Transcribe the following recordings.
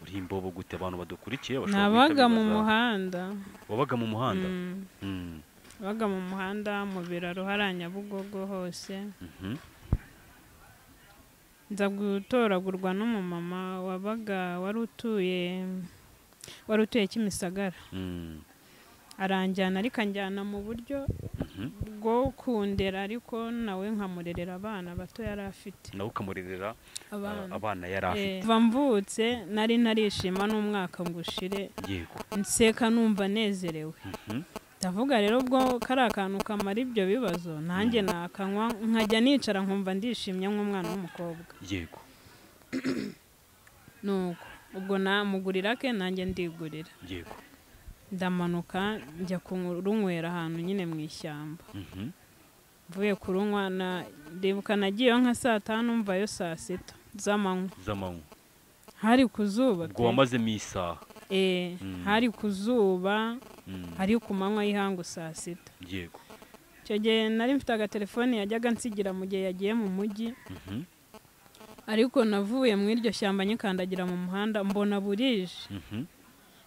Uri imbobo gute? Abantu badukurikiye bashobora Nabaga mu muhanda. Wabaga mu muhanda? Wabaga mu muhanda, mu biraro, hariya Nyabugogo hose. Nza gutoragurwa n'umumama wabaga wari utuye Kimisagara. Aranjyana, ariko anjyana mu buryo bwo kundera, ariko nawe nkamurerera abana bato yari afite. Nawe ukamurerera abana yari afite. Kuva mvutse nari ntarishima n'umwaka ngo ushire. Yego. Nseka numva nezerewe. Ndavuga rero ubwo kari akantu kamara ibyo bibazo, nanjye nakanywa nkajya nicara nkumva ndishimye nk'umwana w'umukobwa. Yego. Nuko ubwo namugurira ke nanjye ndigurira. Yego. Ndamanuka njya kurunywera ahantu nyine mu ishyamba. Mvuye kurunywa na ndibuka nagiyeyo nka saa 5 mvayo saa 6 z'amanywa. Z'amanywa. Hari ku zuba. Ubwo wamazemo isaha. Hari ku zuba, hari ku manywa y'ihangu saa 6. Yego. Icyo gihe nari mfite agatelefone yajyaga nsigira mu gihe yagiye mu mujyi. Ariko navuye mu iryo shyamba nyikandagira mu muhanda mbona burije.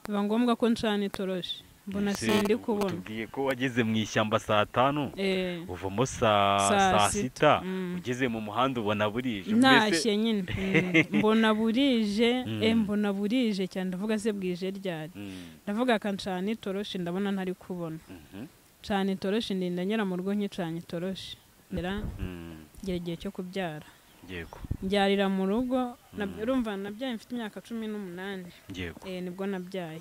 Biba ngombwa ko ncana itoroshi, mbona sindi kubona. Utubwiye ko wageze mu ishyamba saa 5, uvamo saa 6, ugeze mu muhanda ubona burije. Ntashye nyine mbona burije, mbona burije cyane, ndavuga se bwije ryari. Ndavuga ka ncana itoroshi, ndabona ntari kubona. Ncana itoroshi ndinda ngera mu rugo nkicanye itoroshi. Ngera igihe cyo kubyara. Yego. Mbyarira mu rugo, urumva nabyaye mfite imyaka 18. Yego. Nibwo nabyaye.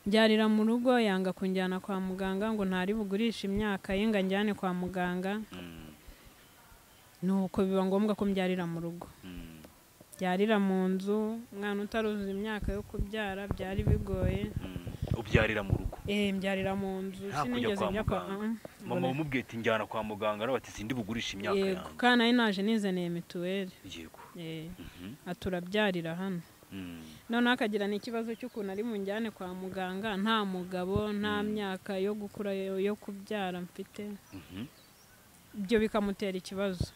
Mbyarira mu rugo, yanga kunjyana kwa muganga ngo ntari bugurisha imyaka ye ngo anjyane kwa muganga. Nuko biba ngombwa ko mbyarira mu rugo. Byarira mu nzu, umwana utaruzuza imyaka yo kubyara byari bigoye. Ubyarira mu rugo? Mbyarira mu nzu, sinigeze njya kwa mama. Umubwiye ati njyana kwa muganga, aravuga ati sindi bugurisha imyaka yanjye. Yego, kandi nari naje nizaniye mituweli. Yego. Aturabyarira hano. Noneho akagira n'ikibazo cy'ukuntu ari munjyane kwa muganga nta mugabo, nta myaka yo gukura yo kubyara mfite. Ibyo bikamutera ikibazo.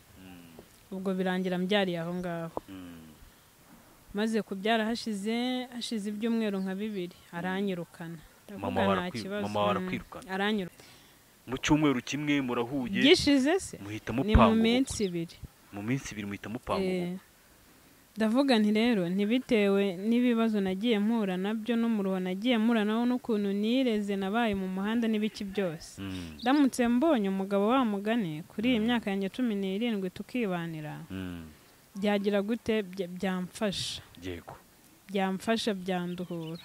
Ubwo birangira mbyariye aho ngaho. Maze kubyara hashize ibyumweru nka 2 aranyirukana. Mama warakwirukana. Aranyirukana. Mu cyumweru kimwe murahuye. Gishize se? Muhita mupanga. Ni mu minsi 2. Mu minsi 2 muhita mupanga. Ndavuga nti rero ntibitewe n'ibibazo nagiye mpura nabyo n'umuruho nagiye mpura nawo n'ukuntu nireze nabaye mu muhanda n'ibiki byose. Ndamutse mbonye umugabo wa mugani kuri iyi myaka yanjye 17 tukibanira. Byagira gute? Byamfasha. Yego. Byamfasha, byanduhura.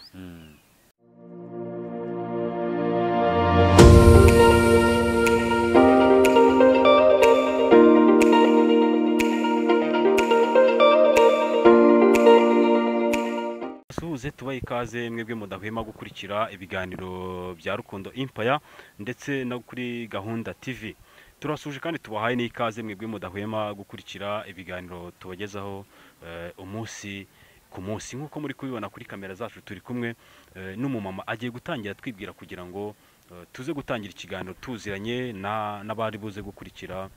Suze tubaye ikaze mwebwe mudahwema gukurikira ibiganiro bya Rukundo Empire ndetse no kuri Gahunda TV. Turasuje kandi tubahaye n'ikaze mwebwe mudahwema gukurikira ibiganiro tubagezaho umunsi ku munsi. Nkuko muri kubibona kuri kamera zacu turi kumwe n'umumama agiye gutangira twibwira kugira ngo tuze gutangira ikiganiro tuziranye n'abari buze gukurikira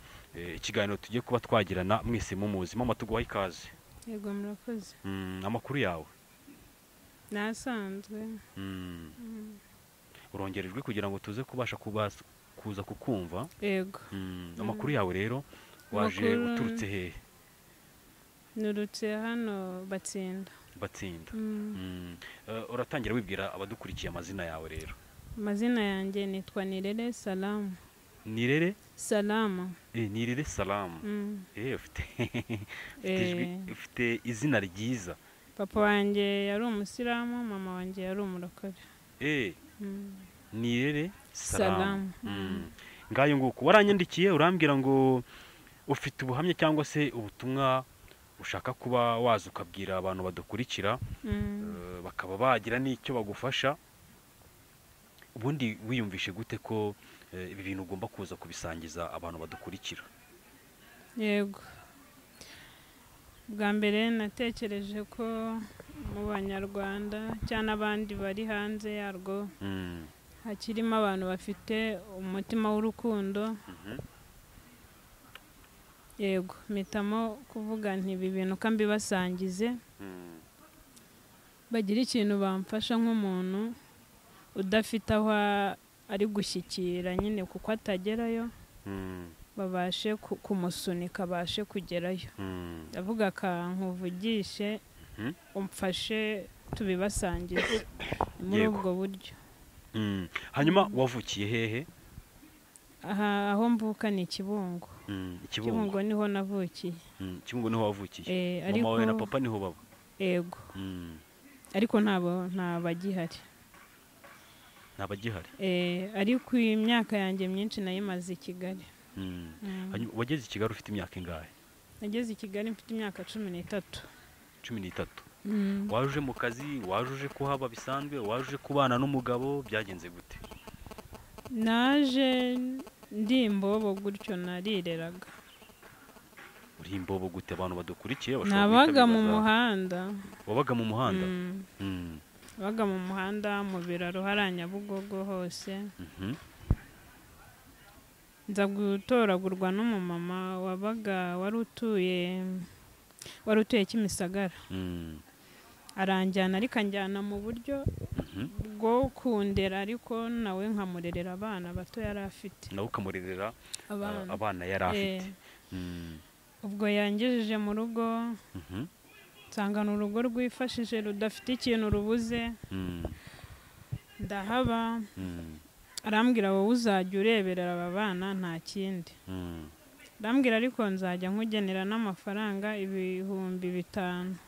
ikiganiro tugiye kuba twagirana mwese mumuzi. Mama, tuguhaye ikaze. Yego, murakoze. Amakuru yawe? Nasanzwe. Urongerejwe kugira ngo tuze kubasha kuza kukumva. Yego. Amakuru yawe rero waje uturutse hehe? Nurutse hano Batsinda. Batsinda. Uratangira wibwira abadukurikiye amazina yawe rero. Amazina yanjye nitwa Nirere Salamu. Nirere Salama. Nirere Salamu. Ufite izina ryiza. Papa wanjye yari umusilamu, mama wanjye yari umurokore. Nirere Salamu. Ngayo nguko waranyandikiye urambwira ngo ufite ubuhamya cyangwa se ubutumwa ushaka kuba waza ukabwira abantu badukurikira, bakaba bagira n'icyo bagufasha. Ubundi wiyumvishe gute ko ibi bintu ugomba kuza kubisangiza abantu badukurikira? Yego. Bwa mbere natekereje ko mu Banyarwanda cyangwa abandi bari hanze yarwo hakirimo abantu bafite umutima w'urukundo. Yego, mpitamo kuvuga nti ibi bintu ko mbibasangize. Bagira ikintu bamfasha nk'umuntu udafite aho ari gushyikira nyine kuko atagerayo, babashe kumusunika abashe kugerayo. Ndavuga nkuvugishe umfashe tubibasangize muri ubwo buryo. Hanyuma wavukiye hehe? Aha aho mvuka ni Kibungo. Kibungo niho navukiye. Kibungo niho wavukiye. Mama wawe na papa niho baba? Yego. Ariko ntabo ntabagihari. Ntabagihari. Ariko imyaka yanjye myinshi nayimaze i Kigali. Hanyuma wageze i Kigali ufite imyaka ingahe? Nageze i Kigali mfite imyaka 13. 13. Waje mu kazi, waje kuhaba bisanzwe, waje kubana n'umugabo, byagenze gute? Naje ndi imbobo gutyo narireraga. Uri imbobo gute? Abantu badukurikiye bashobora Nabaga mu muhanda. Wabaga mu muhanda? Wabaga mu muhanda, mu biraro, hariya Nyabugogo hose. Nza gutoragurwa n'umumama wabaga wari utuye Kimisagara. Aranjyana ariko anjyana mu buryo bwo kundera, ariko nawe nkamurerera abana bato yari afite. Nawe ukamurerera abana yari afite. Ubwo yangejeje mu rugo, nsanga ni urugo rwifashije rudafite ikintu rubuze. Ndahaba. Arambwira wowe uzajya ureberera aba bana nta kindi. Arambwira ariko nzajya nkugenera n'amafaranga 5000.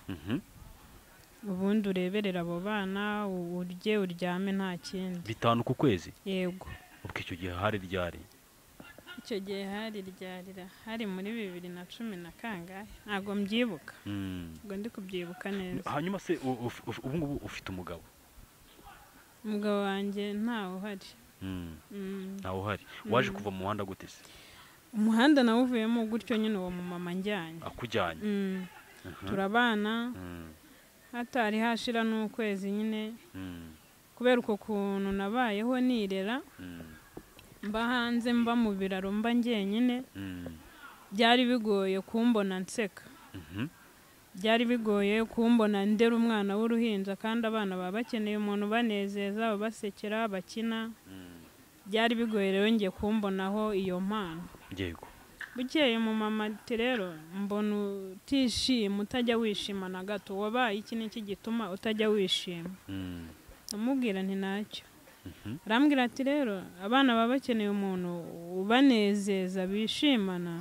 Ubundi ureberera abo bana, urye uryame nta kindi. 5 ku kwezi? Yego. Ubwo icyo gihe hari ryari? Icyo gihe hari ryarira hari muri 2010 na kangahe, ntabwo mbyibuka. Ubwo ndi kubyibuka neza. Hanyuma se ubu ngubu ufite umugabo? Umugabo wanjye ntawe uhari. Ntawe uhari. Waje kuva mu muhanda gute se? Umuhanda nawuvuyemo gutyo nyine, uwo mumama njyanye. Akujyanye? Turabana. Hatari hashira n'ukwezi nyine. Kubera uko kuntu nabayeho nirera, mba hanze, mba mu biraro, mba njyenyine, byari bigoye kumbona nseka. Byari bigoye kumbona ndera umwana w'uruhinja, kandi abana baba bakeneye umuntu banezeza, babasekera, bakina. Byari bigoye rero ngiye kumbonaho iyo mpano. Yego. Bukeye mu mama ati rero mbona utishima, utajya wishima na gato, wabaye iki n'iki gituma utajya wishima? Amubwira nti ntacyo. Arambwira ati rero abana baba bakeneye umuntu ubanezeza bishimana,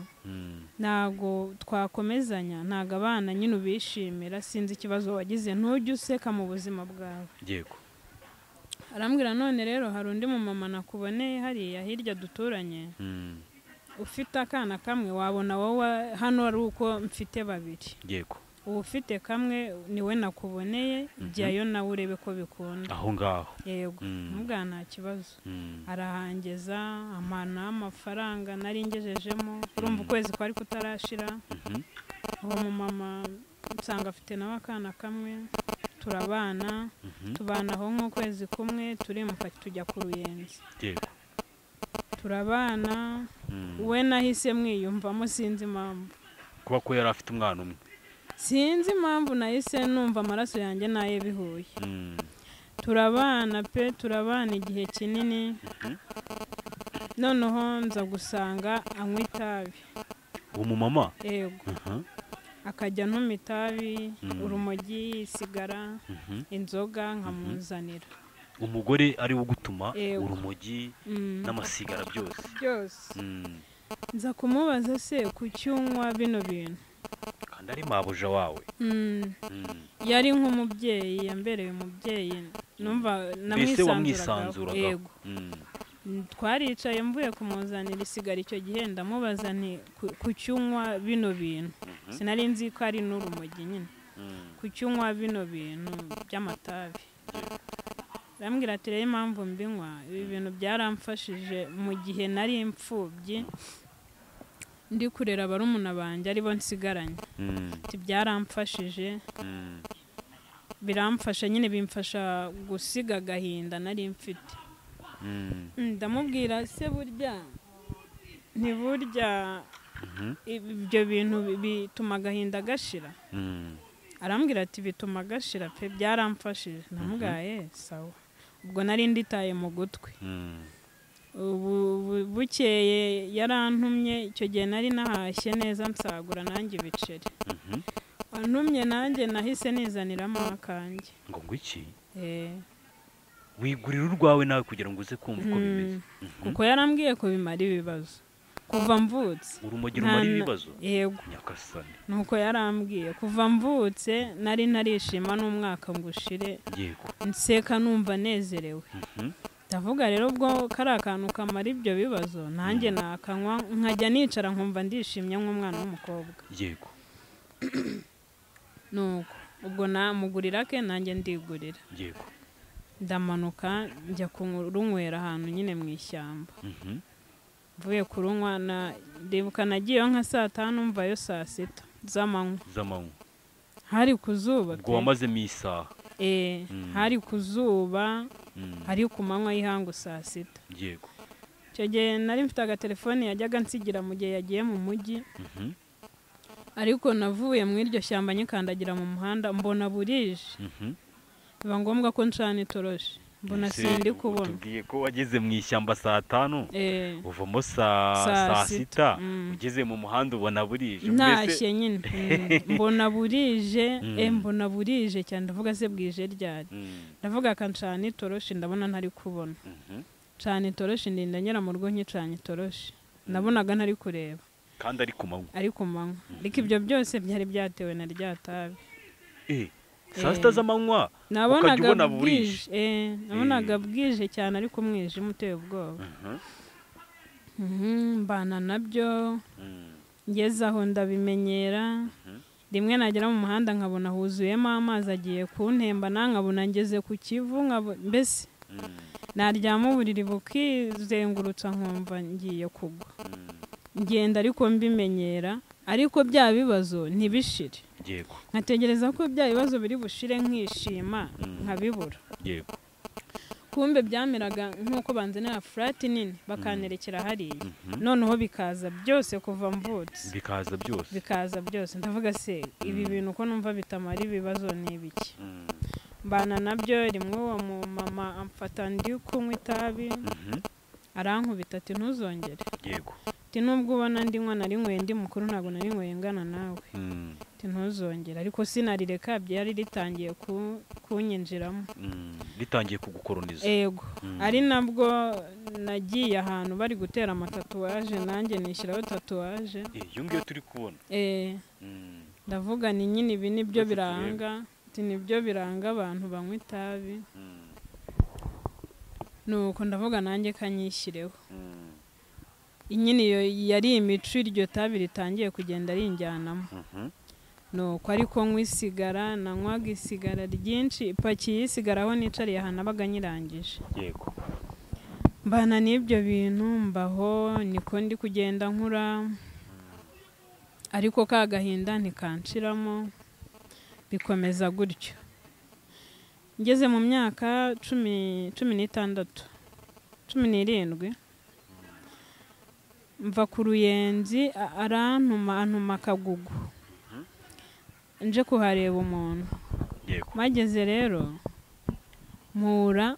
ntago twakomezanya, ntago abana nyine ubishimira, sinzi ikibazo wagize, ntujye useka mu buzima bwawe. Yego. Arambwira none rero hari undi mumama nakuboneye hariya hirya duturanye, ufite akana kamwe, wabona wowe hano ari uko mfite babiri. Yego. Ufite kamwe niwe nakuboneye, jyayo nawe urebe ko bikunda. Aho ngaho. Yego. Mubwa nta kibazo. Arahangeza amana amafaranga nari ngejejemo, urumva ukwezi kwari kutarashira. Uwo mumama nsanga afite nawe akana kamwe, turabana, tubana aho nk'ukwezi kumwe, turimuka tujya ku Ruyenzi. Yego. Turabana, we nahise mwiyumvamo, sinzi impamvu. Kuba ko yari afite umwana umwe. Sinzi impamvu nahise numva amaraso yanjye naye bihuye. Turabana pe, turabana igihe kinini. Noneho nza gusanga anywa itabi. Uwo mumama? Yego. Akajya ntuma itabi, urumogi, isigara, inzoga nkamuzanira. Umugore ari wo gutuma urumogi n'amasigara byose. Byose. Nza kumubaza se kuki unywa bino bintu? Kandi ari mabuja wawe. Yari nk'umubyeyi, yambereye umubyeyi, numva namwisanzuraga. Yego. Twaricaye mvuye kumuzanira isigara icyo gihe, ndamubaza nti kuki unywa bino bintu? Sinari nzi ko ari n'urumogi nyine. Kuki unywa bino bintu by'amatabi? Arambwira ati rero impamvu mbinywa, ibi bintu byaramfashije mu gihe nari imfubyi, ndi kurera barumuna banjye aribo nsigaranye. Ati byaramfashije, biramfasha nyine, bimfasha gusiga agahinda nari mfite. Ndamubwira se burya ntiburya ibyo bintu bituma agahinda gashira? Arambwira ati bituma gashira pe, byaramfashije. Namubwaye sawa. Ubwo nari nditaye mu gutwi. Ubu bukeye yarantumye, icyo gihe nari nahashye neza nsagura nanjye ibiceri. Antumye nanjye nahise nizaniramo akanjye. Ngo ngwiki? Wigurira urwawe nawe kugira ngo uze kumva uko bimeze. Kuko yarambwiye ko bimara ibibazo kuva mvutse. Urumogi rumara ibibazo? Yego. Nyakasane. Nuko yarambwiye kuva mvutse nari ntarishima n'umwaka ngo ushire. Yego. Nseka numva nezerewe. Ndavuga rero ubwo kari akantu kamara ibyo bibazo nanjye nakanywa nkajya nicara nkumva ndishimye nk'umwana w'umukobwa. Yego. Nuko ubwo namugurira ke nanjye ndigurira. Yego. Ndamanuka njya kurunywera ahantu nyine mu ishyamba. Mvuye kurunywa na ndibuka nagiyeyo nka saa 5 mvayo saa 6 z'amanywa. Hari ku zuba. Ubwo wamazemo isaha. Hari ku zuba, hari ku manywa y'ihangu saa 6. Yego. Icyo gihe nari mfite agatelefone yajyaga nsigira mu gihe yagiye mu mujyi. Ariko navuye mu iryo shyamba nyikandagira mu muhanda mbona burije. Biba ngombwa ko ncana itoroshi. Mbona sindi kubona. Tubwiye ko wageze mu ishyamba saa 5, uvamo saa 6, ugeze mu muhanda ubona burije. Ntashye nyine. Mbona burije, mbona burije cyane, ndavuga se bwije ryari. Ndavuga ka ncana itoroshi ndabona ntari kubona. Ncana itoroshi ndinda ngera mu rugo nkicana itoroshi. Nabonaga ntari kureba. Kandi ari ku manywa. Ari ku manywa. Ariko ibyo byose byari byatewe na rya tabi. Saa 6 z'amanywa ukajya ubona burije. Nabonaga bwije cyane ariko umwijima uteye ubwoba. Mbana nabyo ngeze aho ndabimenyera. Rimwe nagera mu muhanda nkabona huzuyemo amazi agiye kuntemba, nkabona ngeze ku Kivu, mbese naryama uburiri bukizengurutsa nkumva ngiye kugwa. Ngenda ariko mbimenyera, ariko bya bibazo ntibishire. Yego. Nkategereza ko bya bibazo biri bushire nkishima nkabibura. Yego. Kumbe byameraga nkuko banzanira flat nini bakanerekera hariya. Noneho bikaza byose kuva mvutse. Bikaza byose. Bikaza byose. Ndavuga se ibi bintu ko numva bitamara ibibazo ni ibiki. Mbana nabyo rimwe uwo mama amfata ndi kunywa itabi. Arankubita ati ntuzongere. Yego. Ati nubwo ubona ndi nywa narinyweye ndi mukuru ntabwo narinyweye ngana nawe. Ati ntuzongere. Ariko sinarireka byari ritangiye kunyinjiramo. Ritangiye kugukoroniza. Yego. Ari nabwo nagiye ahantu bari gutera amatatuwaje nanjye nishyiraho tatuwaje. Iyo ngiyo turi kubona. Ndavuga ni nyine ibi nibyo biranga. Ati nibyo biranga abantu banywa itabi. Nuko ndavuga nanjye kanyishyireho. Inyine iyo yari imico iryo tabi ritangiye kugenda rinjyanamo. Nuko ariko nywa isigara, nanywaga isigara ryinshi, ipaki y'isigara aho nicariye ahantu nabaga nyirangije. Yego. Mbana n'ibyo bintu mbaho niko ndi kugenda nkura, ariko ka gahinda ntikanshiramo, bikomeza gutyo. Ngeze mu myaka 16, 17, mva ku Ruyenzi arantuma antuma Kagugu. Nje kuhareba umuntu. Yego. Mageze rero mpura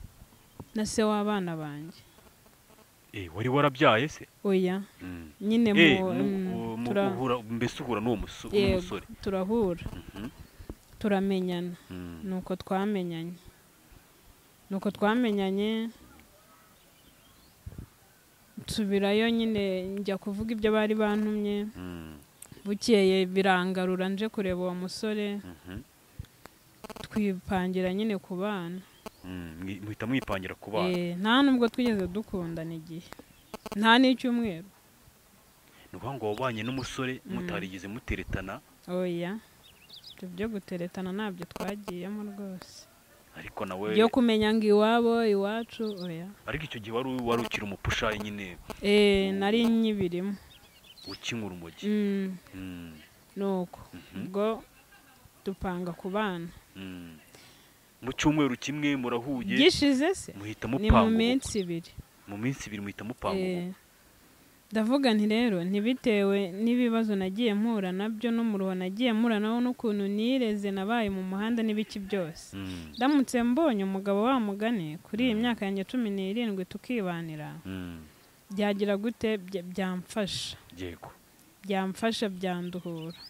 na se w'abana banjye. Wari warabyaye se? Oya. Nyine uhura mbese uhura n'uwo musore. Turahura. Turamenyana. Nuko twamenyanye. Nsubirayo nyine njya kuvuga ibyo bari bantumye. Bukeye birangarura nje kureba uwo musore. Twipangira nyine ku bana. Muhita mwipangira ku bana. Nta nubwo twigeze dukundana igihe. Nta n'icyumweru. Ni ukuvuga ngo wabanye n'umusore mutarigeze muteretana? Oya. Ibyo guteretana ntabyo twagiyemo rwose. Ariko nawe byo kumenya ngo iwabo iwacu oya. Ariko icyo gihe wari ukiri umupushayi nyine. Nari nyibirimo. Ukinywa urumogi. Nuko ubwo dupanga ku bana. Mu cyumweru kimwe murahuye. Gishize se? Muhita mupanga. Ni mu minsi ibiri. Mu minsi ibiri muhita mupanga. Ndavuga nti rero ntibitewe n'ibibazo nagiye mpura nabyo n'umuruho nagiye mpura nawo n'ukuntu nireze nabaye mu muhanda n'ibiki byose, ndamutse mbonye umugabo wa mugani kuri iyi myaka yanjye 17 tukibanira, byagira gute? Byamfasha. Yego. Byamfasha, byanduhura.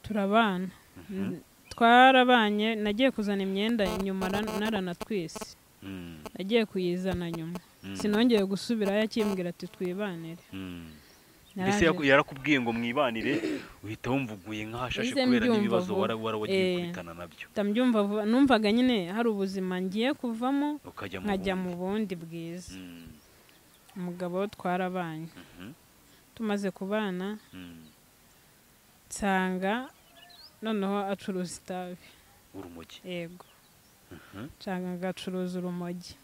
Turabana. Twarabanye, nagiye kuzana imyenda inyuma naranatwise. Nagiye kuyizana nyuma. Sinongeye gusubirayo akimbwira ati twibanire. Mbese yarakubwiye ngo mwibanire, uhita wumvuguye nk'ahashashe kubera n'ibibazo waragiye kwitana nabyo. Ndabyumva vuba, numvaga nyine hari ubuzima ngiye kuvamo nkajya mu bundi bwiza. Umugabo twarabanye. Tumaze kubana nsanga noneho acuruza itabi. Urumogi. Yego. Nsanga agacuruza urumogi.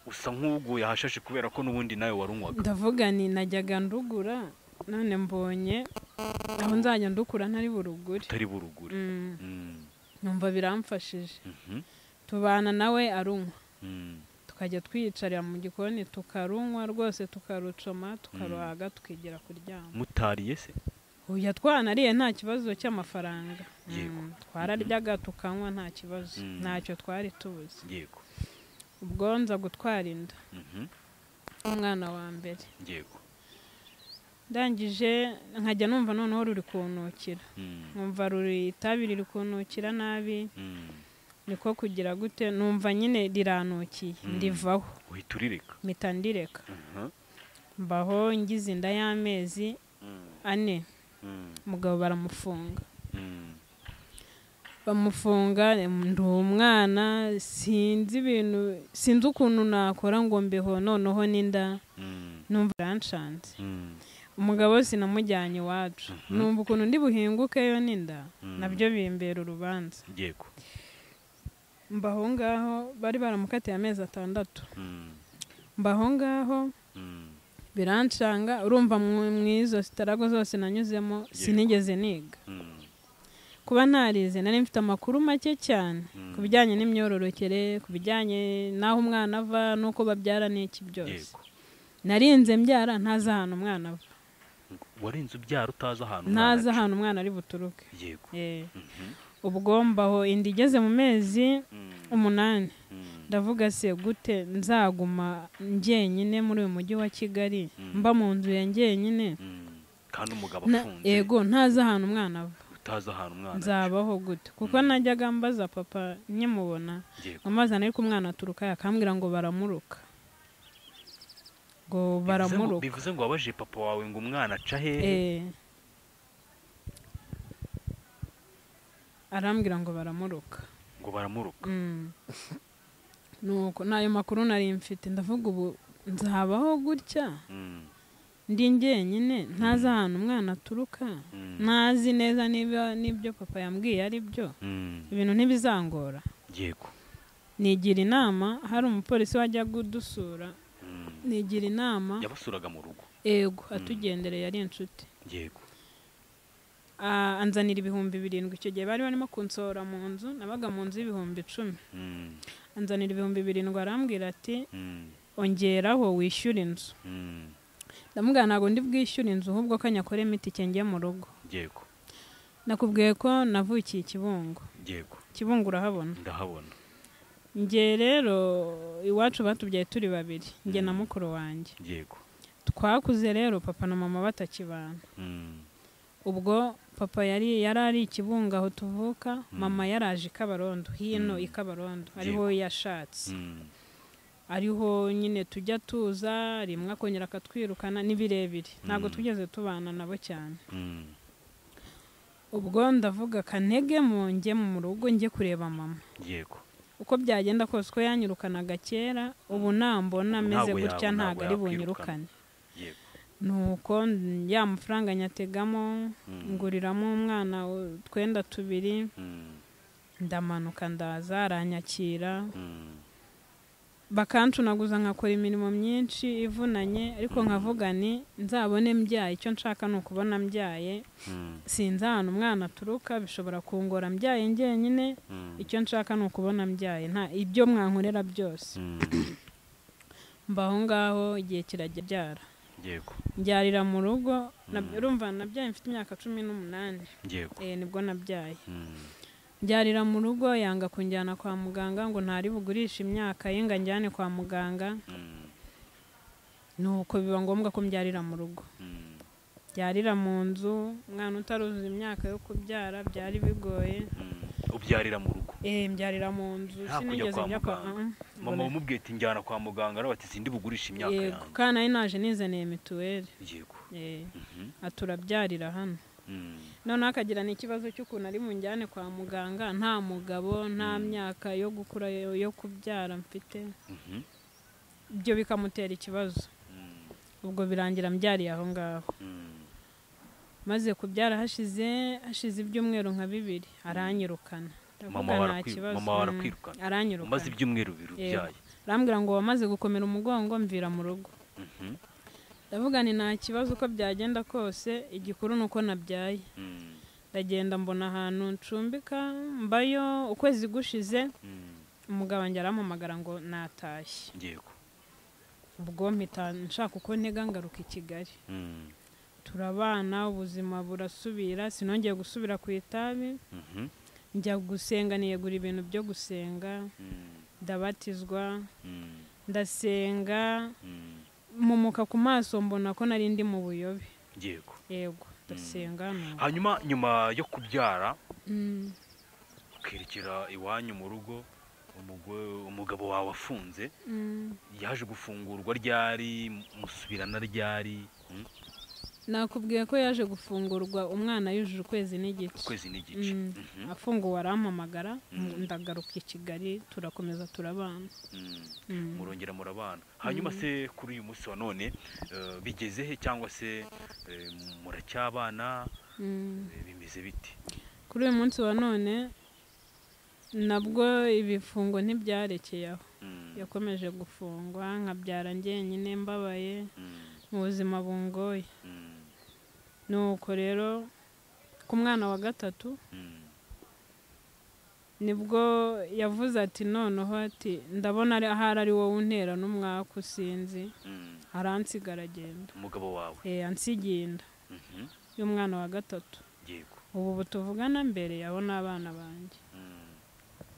Usa nk'uguye ahashashe kubera ko n'ubundi nawe warunywaga. Ndavuga ni najyaga ndugura, none mbonye aho nzajya ndukura ntari burugure. Utari burugure. Numva biramfashije. Tubana nawe arunywa. Tukajya twiyicarira mu gikoni tukarunywa rwose, tukarucoma, tukaruhaga, tukigira kuryama. Mutariye se? Oya, twanariye nta kibazo cy'amafaranga. Yego. Twararyaga tukanywa nta kibazo, ntacyo twari tubuze. Yego. Ubwo nza gutwara inda umwana wa mbere. Yego. Ndangije nkajya numva noneho ruri kunukira, nkumva ruri itabi riri kunukira nabi, niko kugira gute, numva nyine riranukiye, ndivaho. Uhita urireka? Mpita ndireka. Mbaho ngize inda y'amezi 4, umugabo baramufunga. Bamufunga ndi umwana, sinzi ibintu, sinzi ukuntu nakora ngo mbeho noneho n'inda, numva biranshanze. Umugabo sinamujyanye iwacu, numva ukuntu ndi buhingukeyo n'inda, nabyo bimbera urubanza. Yego. Mbaho ngaho bari baramukatiye amezi 6. Mbaho ngaho biranshanga, urumva mwizo sitarago zose nanyuzemo sinigeze niga. Kuba ntarize nari mfite amakuru make cyane ku bijyanye n'imyororokere, ku bijyanye n'aho umwana ava n'uko babyara n'iki byose. Narinze mbyara ntazi ahantu umwana ava. Warinze ubyara utazi ahantu umwana? Ntazi ahantu umwana ari buturuke. Yego. Ubwo mbaho inda igeze mu mezi 8, ndavuga se gute nzaguma njyenyine muri uyu mujyi wa Kigali, mba mu nzu ya njyenyine kandi umugabo afunze. Yego, ntazi ahantu umwana ava. Utazi ahantu umwana nzabaho gute? Kuko najyaga mbaza papa nkimubona, amazana ariko umwana aturuka akambwira ngo baramuruka. Ngo baramuruka. Bivuze ngo wabaje papa wawe ngo umwana aca hehe? Arambwira ngo baramuruka. Ngo baramuruka. Nuko nayo makuru nari mfite, ndavuga ubu nzabaho gutya ndi njyenyine, ntazi ahantu umwana aturuka, ntazi neza niba nibyo papa yambwiye ari byo, ibintu ntibizangora. Yego. Nigira inama, hari umupolisi wajya kudusura, nigira inama. Yabasuraga mu rugo? Yego, atugendereye, yari inshuti. Yego. Anzanira 7,000. Icyo gihe bari barimo kunsohora mu nzu, nabaga mu nzu 10,000. Anzanira 7,000 arambwira ati ongeraho wishyura inzu. Ndamubwira ntabwo ndi bwishyura inzu, ahubwo ko nyakore imiti njye mu rugo. Yego. Nakubwiye ko navukiye Kibungo. Yego. Kibungo urahabona? Ndahabona. Njye rero iwacu batubyaye turi babiri, njye na mukuru wanjye. Yego. Twakuze rero papa na mama batakibana. Ubwo papa yari ari Kibungo aho tuvuka, mama yaraje i Kabarondo, hino i Kabarondo ariho yashatse. Ariho nyine tujya tuza, rimwe akongera akatwirukana, ni birebire, ntabwo tugeze tubana nabo cyane. Ubwo ndavuga kantege mu njye mu rugo njye kureba mama. Yego. Uko byagenda kose ko yanyirukanaga kera, ubu nambona meze gutya ntago ari bunyirukane. Yego. Nuko ya mafaranga nyategamo, nguriramo umwana utwenda 2, ndamanuka ndaza aranyakira. Bakancunaguza nkakora imirimo myinshi ivunanye, ariko nkavuga ni nzabone mbyaye, icyo nshaka ni ukubona mbyaye, sinzi ahantu umwana aturuka, bishobora kungora mbyaye njyenyine, icyo nshaka ni ukubona mbyaye, nta ibyo mwankorera byose. Mbaho ngaho igihe kirajya byara. Yego. Mbyarira mu rugo, urumva nabyaye mfite imyaka 18. Yego. Nibwo nabyaye. Mbyarira mu rugo, yanga kunjyana kwa muganga ngo ntari bugurisha imyaka ye ngo anjyane kwa muganga. Nuko biba ngombwa ko mbyarira mu rugo. Byarira mu nzu, umwana utaruzuza imyaka yo kubyara byari bigoye. Ubyarira mu rugo? Mbyarira mu nzu, sinigeze njya kwa mama. Wamubwiye ati njyana kwa muganga, nawe ati sindi bugurisha imyaka yanjye. Kandi nari naje nizaniye mituweli. Yego. Aturabyarira hano. Noneho akagira n'ikibazo cy'ukuntu ari bunjyane kwa muganga nta mugabo, nta myaka yo gukura yo kubyara mfite. Ibyo bikamutera ikibazo. Ubwo birangira mbyariye aho ngaho. Maze kubyara hashize ibyumweru nka 2 aranyirukana. Mama warakwirukana? Aranyirukana. Umaze ibyumweru 2 ubyaye. Arambwira ngo wamaze gukomera umugongo mvira mu rugo. Ndavuga ni nta kibazo uko byagenda kose, igikuru nuko nabyaye. Ndagenda mbona ahantu ncumbika mbayo ukwezi gushize. Umugabo wanjye arampamagara ngo natashye. Yego. Ubwo mpita nshaka uko ntega ngaruka i Kigali. Turabana, ubuzima burasubira, sinongeye gusubira ku itabi. Njya gusenga, niyegura ibintu byo gusenga, ndabatizwa, ndasenga, mumuka ku maso mbona ko nari ndi mu buyobe. Yego. Yego, ndasenga. Hanyuma nyuma yo kubyara ukerekera iwanyu mu rugo, umugabo wawe afunze, yaje gufungurwa ryari, musubirana ryari? Nakubwiye ko yaje gufungurwa umwana yujuje ukwezi n'igice. Ukwezi n'igice. Afunguwe arampamagara, ndagaruka i Kigali, turakomeza turabana. Murongera murabana. Hanyuma se kuri uyu munsi wa none bigeze he, cyangwa se muracyabana, bimeze bite? Kuri uyu munsi wa none nabwo ibifungo ntibyarekeye aho. Yakomeje gufungwa, nkabyara njyenyine mbabaye mu buzima bungoye. Nuko rero ku mwana wa 3 nibwo yavuze ati noneho ati ndabona ahari ari wowe untera n'umwaka usinzi, aransigara agenda. Umugabo wawe? Ansigiye inda y'umwana wa 3. Yego. Ubu tuvugana mbere yaho n'abana banjye.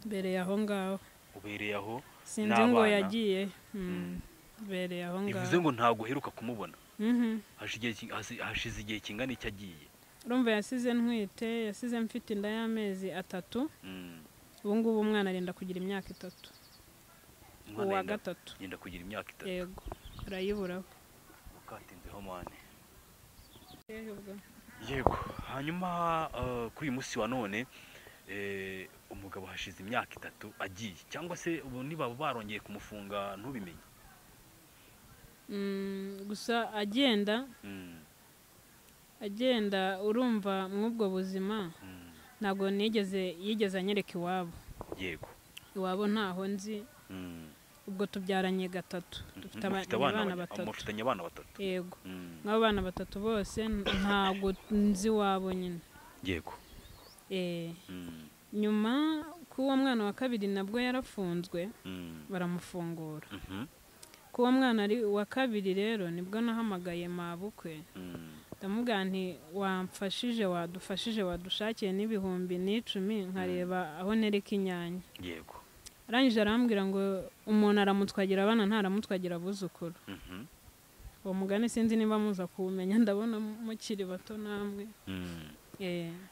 Mbere yaho ngaho. Ubereye aho? Sinzi ngo yagiye. Bereye aho ngaho. Bivuze ngo ntago uheruka kumubona? Hashize igihe kingana iki agiye? Urumva yasize ntwite, yasize mfite inda y'amezi 3. Ubu ngubu umwana arenda kugira imyaka 3. Uwa 3. Yenda kugira imyaka 3. Yego, arayiburaho. Ukatinzeho mwane. Yego, hanyuma kuri uyu munsi wa none umugabo hashize imyaka 3 agiye, cyangwa se ubu niba barongeye kumufunga ntubimenye? Gusa agenda urumva mw'ubwo buzima ntabwo yigeze anyereka iwabo. Yego. Iwabo ntaho nzi. Ubwo tubyaranye 3, dufite abana 3. Mufitanye abana 3? Yego. Nk'abo bana 3 bose ntabwo nzi iwabo nyine. Yego. Nyuma k'uwo mwana wa 2 nabwo yarafunzwe, baramufungura. Kuwo mwana ari wa 2 rero nibwo nahamagaye mabukwe, ndamubwira nti wamfashije, wadufashije, wadushakiye n'10,000 nkareba aho nereka inyanya. Yego. Arangije arambwira ngo umuntu aramutwagira abana ntaramutwagira abuzukuru. Uwo mugani sinzi niba muza kuwumenya, ndabona mukiri bato namwe.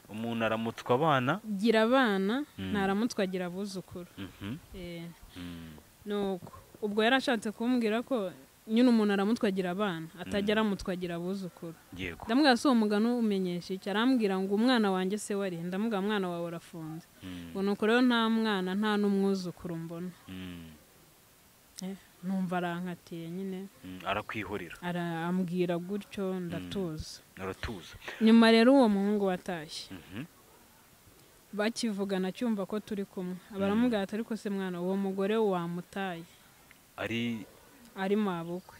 Umuntu aramutwa abana, gira abana, ntaramutwagira abuzukuru. Nuko ubwo yarashatse kumbwira ko nyine umuntu aramutwagira abana atajya aramutwagira abuzukuru. Yego. Ndamubwira se uwo mugani umenyesha iki? Arambwira ngo umwana wanjye se wari, ndamubwira umwana wawe arafunze. Ngo nuko rero nta mwana nta n'umwuzukuru mbona. Numva arankatiye nyine. Arakwihorera. Arambwira gutyo ndatuza. Aratuza. Nyuma rero uwo muhungu watashye. Bakivugana cyumva ko turi kumwe. Abaramubwira ati ariko se mwana uwo mugore wamutaye. Ari mabukwe.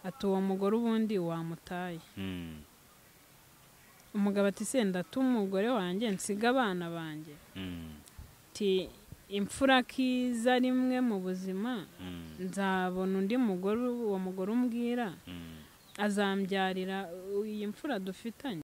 Ati uwo mugore ubundi wamutaye. Umugabo ati se ndatuma umugore wanjye nsiga abana banjye. Ati imfura kiza rimwe mu buzima nzabona undi mugore, uwo mugore umbwira Azambyarira iyi mfura dufitanye.